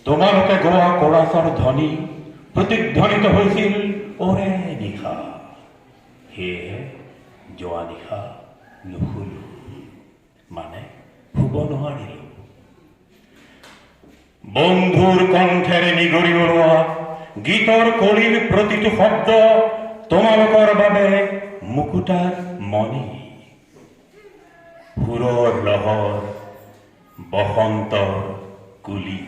তোমালোকে গোৱা কোৰাছৰ ধ্বনি প্ৰতিধ্বনিত হৈছিল ওৰে নিশা। সেয়েহে যোৱা নিশা নুশুলো, মানে শুব নোৱাৰিলো। বন্ধুৰ কণ্ঠেৰে নিগৰি ওলোৱা গীতৰ কলিৰ প্ৰতিটো শব্দ তোমালোকৰ বাবে মুকুতাৰ মণি, সুৰৰ লহৰ, বসন্তৰ কুলি।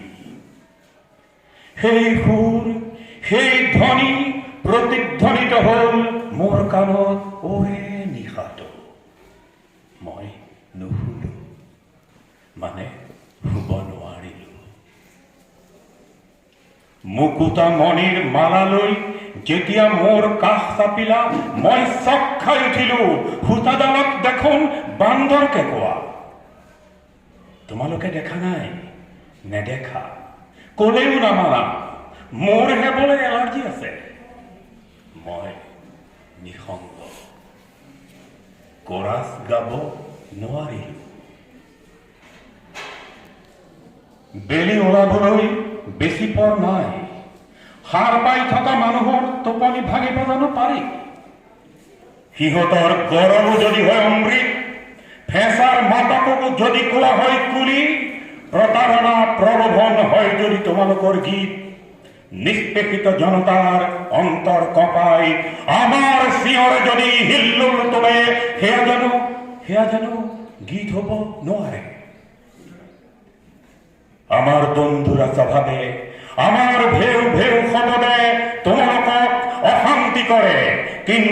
সেই সুৰ, সেই ধ্বনি প্ৰতিধ্বনিত হ'ল মোৰ কাণত ওৰে নিশাটো। মই নুশুলো, মানে শুব নোৱাৰিলো। মুকুতা মণিৰ মালা লৈ যেতিয়া মোৰ কাষ চাপিলা, মই চক খাই উঠিলো। সূতাডালত দেখোন বান্দৰ কেঁকোৱা। তোমালোকে দেখা নাই? নেদেখা, কলেও নামানা। মোৰহে বোলে এলাৰ্জি আছে। মই নিসংগ, কোৰাছ গাব নোৱাৰিলো। বেলি ওলাবলৈ বেছি পৰ নাই। সাৰ পাই থকা মানুহৰ টোপনি ভাঙিব জানো পাৰি? সিহঁতৰ গৰমো যদি হয় অমৃত, ফেঁচাৰ মাতকো যদি কোৱা হয় কুলি, প্ৰতাৰণা প্ৰলোভন হয় যদি তোমালোকৰ গীত, নিষ্পেষিত জনতাৰ অন্তৰ কঁপাই আমাৰ চিঞৰে যদি হিল্লোল তোলে, সেয়া জানো গীত হ'ব নোৱাৰে? আমাৰ বন্ধুৰা স্বভাৱে, আমাৰ ভেউ ভেউ শব্দে তোমালোকক অশান্তি কৰে, কিন্তু